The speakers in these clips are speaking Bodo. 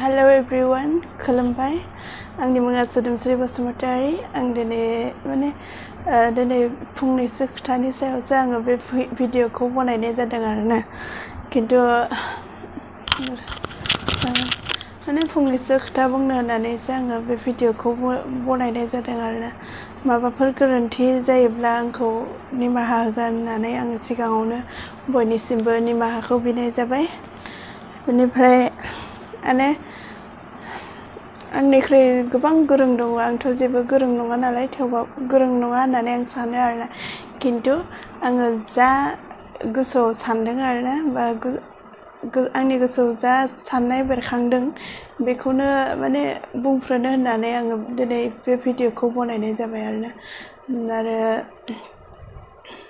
Hello everyone, खुलुमबाय आंनि मुङा सोदोमस्रि बसुमतारी आं दिनै फंनैसो खोथानि सायावसो आङो बे भिडिअखौ बनायनाय जादों आरोना खिन्थु फंनैसो खोथा बुंनो होननानैसो आङो बे भिडिअखौ बनायनाय जादों आरोना माबाफोर गोरोन्थि जायोब्ला आंखौ निमाहा होगोन होननानै आङो सिगाङावनो बयनिसिमबो निमाहाखौ बिनाय जाबाय। बेनिफ्राय आंनिख्रुइ गोबां गोरों दङ आंथ' जेबो गोरों नङा नालाय थेवबाबो गोरों नङा होननानै आं सानो आरोना खिन्थु आङो जा गोसोआव सानदों आरोना बा आंनि गोसोआव जा साननाय बेरखांदों बेखौनो बुंफ्रोनो होननानै आङो दिनै बे भिडिअखौ बनायनाय जाबाय आरोना आरो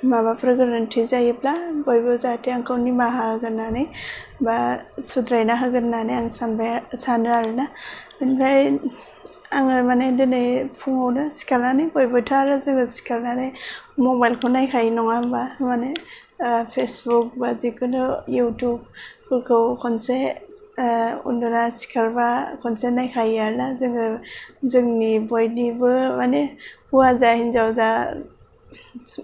माबाफोर गोरोन्थि जायोब्ला बयबो जाहाथे आंखौ निमाहा होगोन होननानै बा सुद्रायना होगोन होननानै आं सानो आरोना ओमफ्राय आङो दिनै फुङावनो सिखारनानै बयबोथ' आरो जोङो सिखारनानै मबाइलखौ नायखायो नङा होमबा फेसबुक बा जिखुनु इउटुबफोरखौ खनसे उन्दुना सिखारबा खनसे नायखायो आरोना जोङो जोंनि बयनिबो हौवा जा हिनजाव जा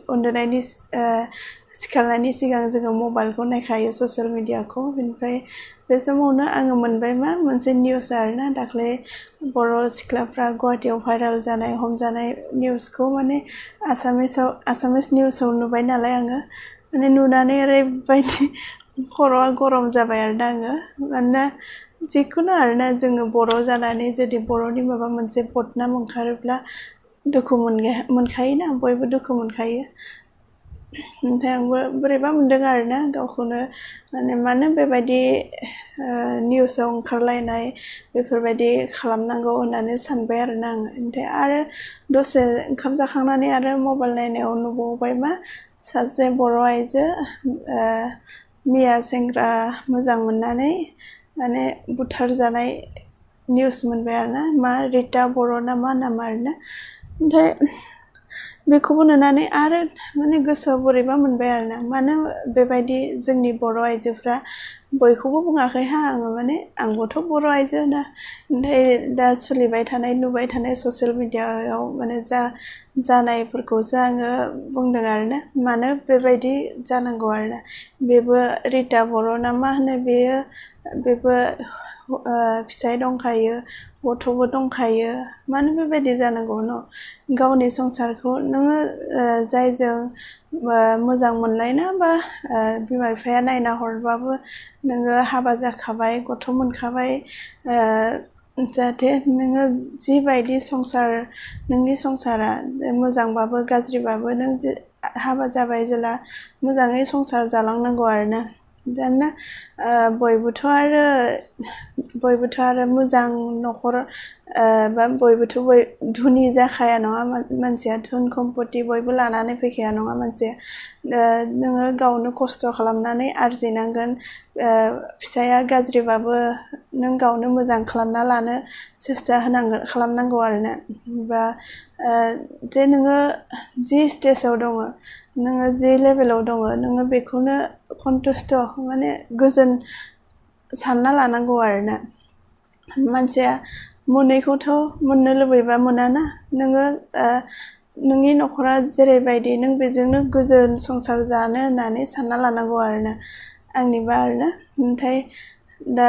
उन्दुनायनि सिखारनायनि सिगां जोङो मबाइलखौ नायखायो ससियेल मिडियाखौ बेनिफ्राय बे समावनो आङो मोनबाय मोनसे निउस आरोना दाख्लै बर' सिख्लाफ्रा गुवाहाटियाव भाइरेल जानाय हमजानाय निउसखौ आसामिस निउसाव नुबाय नालाय आङो नुनानै ओरैबायदि खर'आ गरम जाबाय आरोना आङो मानोना जिखुनु आरोना जोङो बर' जानानै जुदि बर'नि माबा मोनसे बदनाम ओंखारोब्ला दुखु मोनखायोना बयबो दुखु मोनखायो ओमफ्राय आंबो बोरैबा मोनदों आरोना गावखौनो मानो बेबायदि निउसाव ओंखारलायनाय बेफोरबायदि खालामनांगौ होननानै सानबाय आरोना आङो ओमफ्राय आरो दसे ओंखाम जाखांनानै आरो मबाइल नायनायाव नुबावबाय सासे बर' आइजो मिया सेंग्रा मोजां मोननानै बुथारजानाय निउस मोनबाय आरोना रिता बर' ना मा नाम आरोना ओमफ्राय बेखौबो नुनानै आरो गोसोआव बोरैबा मोनबाय आरोना मानो बेबायदि जोंनि बर' आइजोफ्रा बयखौबो बुङाखै आङो आंबोथ' बर' आइजो ना ओमफ्राय दा सोलिबाय थानाय नुबाय थानाय ससियेल मिडियायाव जानायफोरखौसो आङो बुंदों आरोना मानो बेबायदि जानांगौ आरोना बेबो रिता बर' ना मा होनो बेबो फिसाय दंखायो गथ'बो दंखायो मानो बेबायदि जानांगौ गावनि संसारखौ नोङो जायजों मोजां मोनलायना बा बिमा बिफाया नायना हरबाबो नोङो हाबा जाखाबाय गथ' मोनखाबाय जाहाथे नोङो जिबायदि नोंनि संसारा मोजांबाबो गाज्रिबाबो नों हाबा जाबाय जेला मोजाङै संसार जालांनांगौ आरोना दाना बयबोथ' आरो मोजां न'खर बा बयबोथ' धोनि जाखाया नङा मानसिया धोन सम्पति बयबो लानानै फैखाया नङा मानसिया नोङो गावनो खस्थ' खालामनानै आरजिनांगोन फिसाया गाज्रिबाबो नों गावनो मोजां खालामना लानो सेस्था खालामनांगौ आरोना बा जे नोङो जि स्टेजाव दङ नोङो जि लेभेलाव दङ नोङो बेखौनो सन्तुष्ट गोजोन सानना लानांगौ आरोना मानसिया मोनैखौथ' मोननो लुबैबा मोनाना नोङो नोंनि न'खरा जेरैबायदि नों बेजोंनो गोजोन संसार जानो होननानै सानना लानांगौ आरोना आंनिबा आरोना ओमफ्राय दा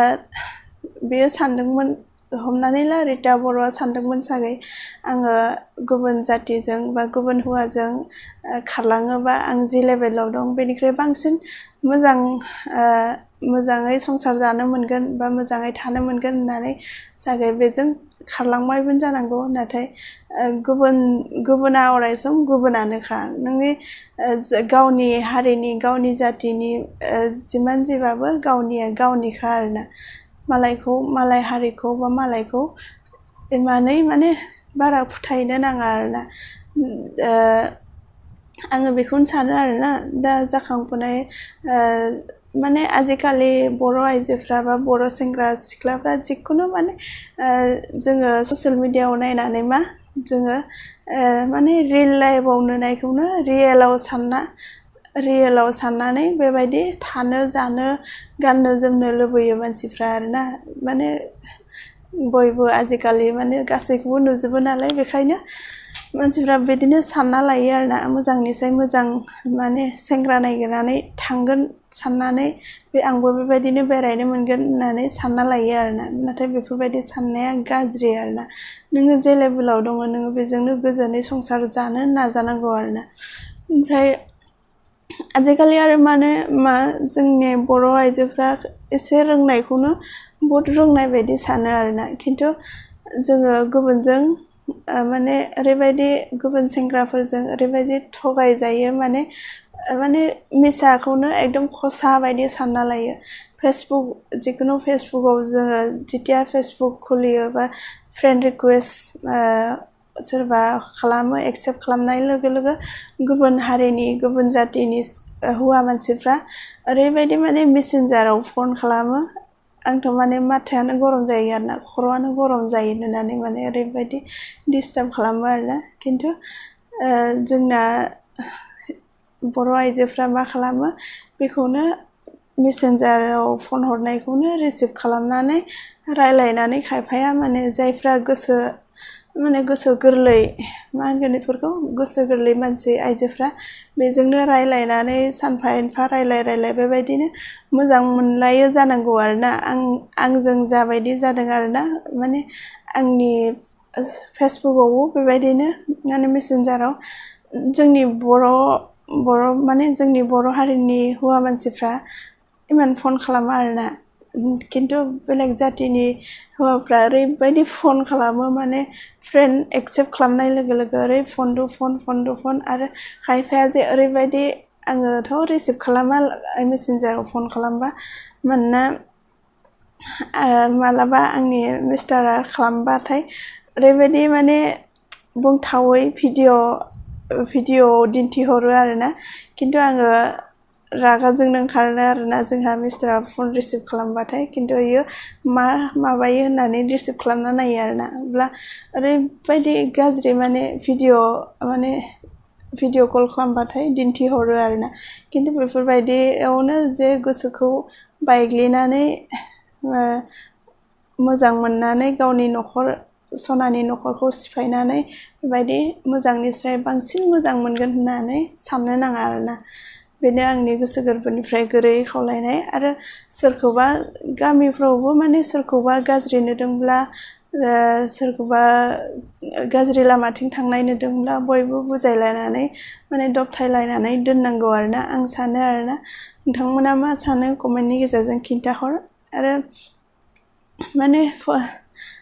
बेयो सानदोंमोन हमनानै ला रिता बर'आ सानदोंमोन सागै आङो गुबुन जातिजों बा गुबुन हौवाजों खारलाङोबा आं जि लेभेलाव दं बेनिख्रुइ बांसिन मोजाङै संसार जानो मोनगोन बा मोजाङै थानो मोनगोन होननानै सागै बेजों खारलांबायबो जानांगौ नाथाय गुबुना अरायसम गुबुनानोखा नोंनि गावनि हारिनि गावनि जातिनि जिमान जिबाबो गावनिया गावनिखा आरोना मालाय हारिखौ बा मालायखौ इमानै बारा फोथायनो नाङा आरोना आङो बेखौनो सानो आरोना दा जाखांफुनाय आजिखालि बर' आइजोफ्रा बा बर' सेंग्रा सिख्लाफ्रा जिखुनु जोङो ससियेल मिडियायाव नायनानै जोङो रियेल लाइफआव नुनायखौनो रियेलाव साननानै बेबायदि थानो जानो गाननो जोमनो लुबैयो मानसिफ्रा आरोना बयबो आजिखालि माने गासैखौबो नुजोबो नालाय बेखायनो मानसिफ्रा बिदिनो सानना लायो आरोना मोजांनिसाय मोजां माने सेंग्रा नागिरनानै थांगोन साननानै आंबो बेबायदिनो बेरायनो मोनगोन होननानै सानना लायो आरोना नाथाय बेफोरबायदि साननाया गाज्रि आरोना नोङो जे लेभेलाव दङ नोङो बेजोंनो गोजोनै संसार जानो नाजानांगौ आरोना ओमफ्राय आजिखालि आरो जोंनि बर' आइजोफ्रा एसे रोंनायखौनो बहुत रोंनाय बायदि सानो आरोना खिन्थु जोङो गुबुनजों माने ओरैबायदि गुबुन सेंग्राफोरजों ओरैबायदि थगायजायो माने मिसाखौनो एकदम खसा बायदि सानना लायो जिखुनु फेसबुकआव जोङो जेथिया फेसबुक खुलियो बा फ्रेन्ड रिकुवेस्ट सोरबा खालामो एक्सेप्ट खालामनाय लोगो लोगो गुबुन हारिनि गुबुन जातिनि हौवा मानसिफ्रा ओरैबायदि माने मेसेन्जाराव फन खालामो आंथ' माने माथायानो गरम जायो आरोना खर'आनो गरम जायो होननानै माने ओरैबायदि डिस्टार्ब खालामो आरोना खिन्थु जोंना बर' आइजोफ्रा मा खालामो बेखौनो मेसेन्जाराव फन हरनायखौनो रिसिभ खालामनानै रायलायनानै खायफाया माने जायफ्रा गोसो गोरलै मा होनगोन बेफोरखौ गोसो गोरलै मानसि आइजोफ्रा बेजोंनो रायलायनानै सानफा एनफा रायलाय बेबायदिनो मोजां मोनलायो जानांगौ आरोना आंजों जाबायदि जादों आरोना माने आंनि फेसबुकआवबो बेबायदिनो माने मेसेन्जाराव जोंनि जोंनि बर' हारिनि हौवा मानसिफ्रा इमान फन खालामा आरोना खिन्थु बेलेग जातिनि हौवाफ्रा ओरैबायदि फन खालामो माने फ्रेन्ड एक्सेप्ट खालामनाय लोगो लोगो ओरै फन आरो खायफाया जे ओरैबायदि आङोथ' रिसिभ खालामा मेसेन्जाराव फन खालामबा मानोना मालाबा आंनि मिस्टारा खालामबाथाय ओरैबायदि माने बुंथावै भिडिअ दिन्थिहरो आरोना खिन्थु आङो रागा जोंनो ओंखारो आरोना जोंहा मिस्टारा फन रिसिभ खालामबाथाय खिन्थु इयो माबायो होननानै रिसिभ खालामना नायो आरोना अब्ला ओरैबायदि गाज्रि माने भिडिअ कल खालामबाथाय दिन्थिहरो आरोना खिन्थु बेफोरबायदियावनो जे गोसोखौ बायग्लिनानै मोजां मोननानै गावनि सनानि न'खरखौ सिफायनानै बेबायदि मोजांनिफ्राय बांसिन मोजां मोनगोन होननानै साननो नाङा आरोना बेनो आंनि गोसो गोरबोनिफ्राय गुरै खावलायनाय आरो सोरखौबा गामिफ्रावबो माने सोरखौबा गाज्रि नुदोंब्ला सोरखौबा गाज्रि लामाथिं थांनाय नुदोंब्ला बयबो बुजायलायनानै माने दबथायलायनानै दोननांगौ आरोना आं सानो आरोना नोंथांमोना मा सानो कमेन्टनि गेजेरजों खिन्थाहर आरो माने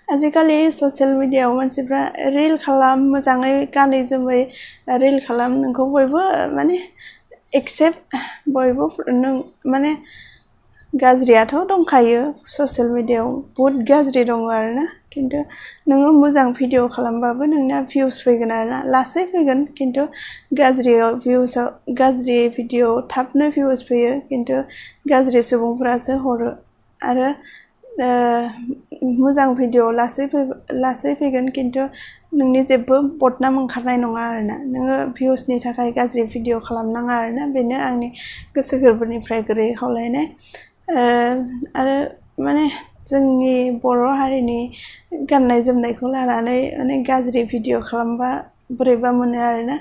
आजिखालि ससियेल मिडियायाव मानसिफ्रा रिल खालाम मोजाङै गानै जोमै रिल खालाम नोंखौ बयबो माने एक्सेप्ट बयबो नों माने गाज्रियाथ' दंखायो ससियेल मिडियायाव बहुत गाज्रि दङ आरोना खिन्थु नोङो मोजां भिडिअ खालामबाबो नोंना भिउस फैगोन आरोना लासै फैगोन खिन्थु गाज्रि भिडिअ थाबनो भिउस फैयो खिन्थु गाज्रि सुबुंफ्रासो हरो आरो मोजां भिडिअ लासै फैगोन खिन्थु नोंनि जेबो बदनाम ओंखारनाय नङा आरोना नोङो भिउसनि थाखाय गाज्रि भिडिअ खालामनाङा आरोना बेनो आंनि गोसो गोरबोनिफ्राय गुरै खावलायनाय आरो माने जोंनि बर' हारिनि गाननाय जोमनायखौ लानानै माने गाज्रि भिडिअ खालामबा बोरैबा मोनो आरोना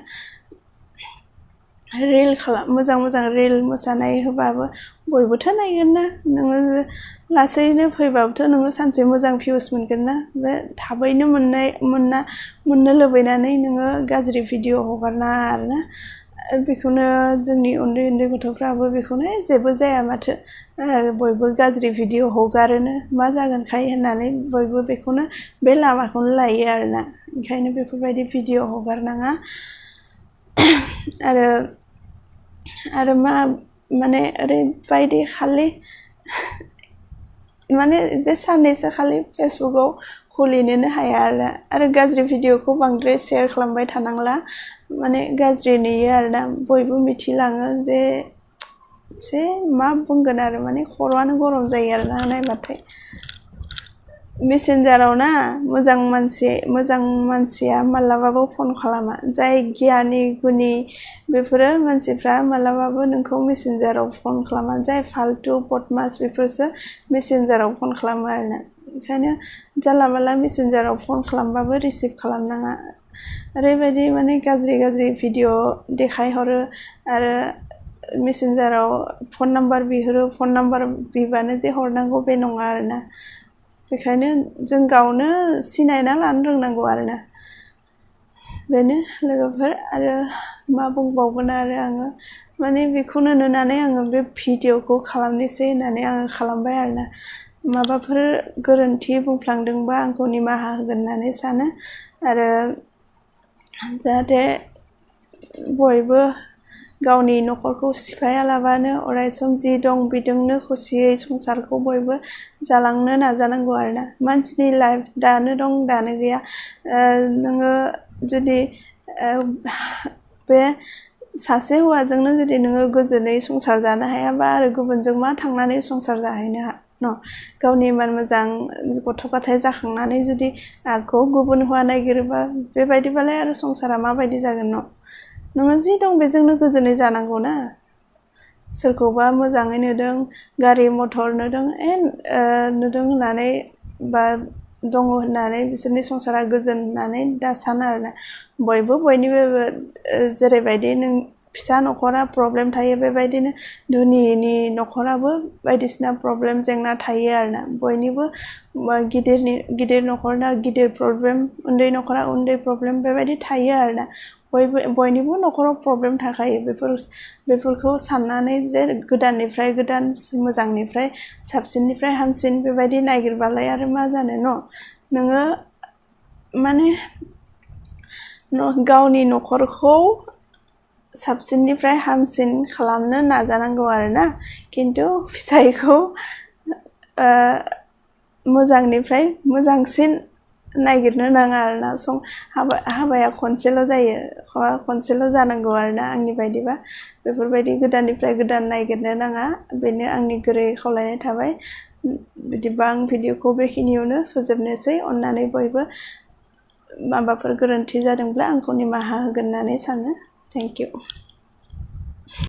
मोजां रिल मोसानाय होबाबो बयबोथ' नायगोन ना नोङो लासैनो फैबाबोथ' नोङो सानसे मोजां भिउस मोनगोन ना बे थाबैनो मोननो लुबैनानै नोङो गाज्रि भिडिअ हगारनाङा आरोना बेखौनो जोंनि उन्दै गथ'फ्राबो बेखौनो जेबो जाया माथो बयबो गाज्रि भिडिअ हगारोनो मा जागोनखाय होननानै बयबो बेखौनो बे लामाखौनो लायो आरोना ओंखायनो बेफोरबायदि भिडिअ हगारनाङा आरो माने ओरैबायदि खालि माने बे साननैसो खालि फेसबुकआव खुलिनोनो हाया आरो गाज्रि भिडिअखौ बांद्राय शेयार खालामबाय थानांला माने गाज्रि नुयो आरोना बयबो मिथिलाङो जे मा बुंगोन आरो माने खर'आनो गरम जायो आरोना नायबाथाय मेसेन्जाराव ना मोजां मानसिया मालाबाबो फन खालामा जाय गियानि गुनि बेफोरो मानसिफ्रा मालाबाबो नोंखौ मेसेन्जाराव फन खालामा जाय फालतु बदमास बेफोरसो मेसेन्जाराव फन खालामो आरोना बेखायनो जानला मानला मेसेन्जाराव फन खालामबाबो रिसिभ खालामनाङा ओरैबायदि माने गाज्रि भिडिअ देखायहरो आरो मेसेन्जाराव फन नाम्बार बिहरो फन नाम्बार बिबानो जे हरनांगौ बे नङा आरोना बेखायनो जों गावनो सिनायना लानो रोंनांगौ आरोना बेनो लोगोफोर आरो मा बुंबावगोन आरो आङो माने बेखौनो नुनानै आङो बे भिडिअखौ खालामनोसै होननानै आङो खालामबाय आरोना माबाफोर गोरोन्थि बुंफ्लांदोंबा आंखौ निमाहा होगोन होननानै सानो आरो जाहाथे बयबो गावनि न'खरखौ सिफायालाबानो अरायसम जि दं बेजोंनो खुसियै संसारखौ बयबो जालांनो नाजानांगौ आरोना मानसिनि लाइफ दानो दं दानो गैया नोङो जुदि बे सासे हौवाजोंनो जुदि नोङो गोजोनै संसार जानो हायाबा आरो गुबुनजों मा थांनानै संसार जाहैनो न' गावनि इमान मोजां गथ' गथाय जाखांनानै जुदि आखौ गुबुन हौवा नागिरोबा बेबायदिबालाय आरो संसारा माबायदि जागोन न' नोङो जि दं बेजोंनो गोजोनै जानांगौ ना सोरखौबा मोजाङै नुदों गारि मथर नुदों नुदों होननानै बा दङ होननानै बिसोरनि संसारा गोजोन होननानै दा सानो आरोना बयबो बयनिबो जेरैबायदि नों फिसा न'खरा प्रब्लेम थायो बेबायदिनो धोनिनि न'खराबो बायदिसिना प्रब्लेम जेंना थायो आरोना बयनिबो गिदिर न'खरना गिदिर प्रब्लेम उन्दै न'खरा उन्दै प्रब्लेम बेबायदि थायो आरोना बयनिबो न'खराव प्रब्लेम थाखायो बेफोरखौ साननानै जे गोदाननिफ्राय गोदान मोजांनिफ्राय साबसिननिफ्राय हामसिन बेबायदि नागिरबालाय आरो मा जानो न' नोङो माने गावनि न'खरखौ साबसिननिफ्राय हामसिन खालामनो नाजानांगौ आरोना खिन्थु फिसाइखौ मोजांनिफ्राय मोजांसिन नागिरनो नाङा आरोना हाबाया खनसेल' जायो खनसेल' जानांगौ आरोना आंनि बायदिबा बेफोरबायदि गोदाननिफ्राय गोदान नागिरनो नाङा बेनो आंनि गुरै खावलायनाय थाबाय बिदिबा आं भिडिअखौ बेखिनियावनो फोजोबनोसै अननानै बयबो माबाफोर गोरोन्थि जादोंब्ला आंखौ निमाहा होगोन होननानै सानो थेंक इउ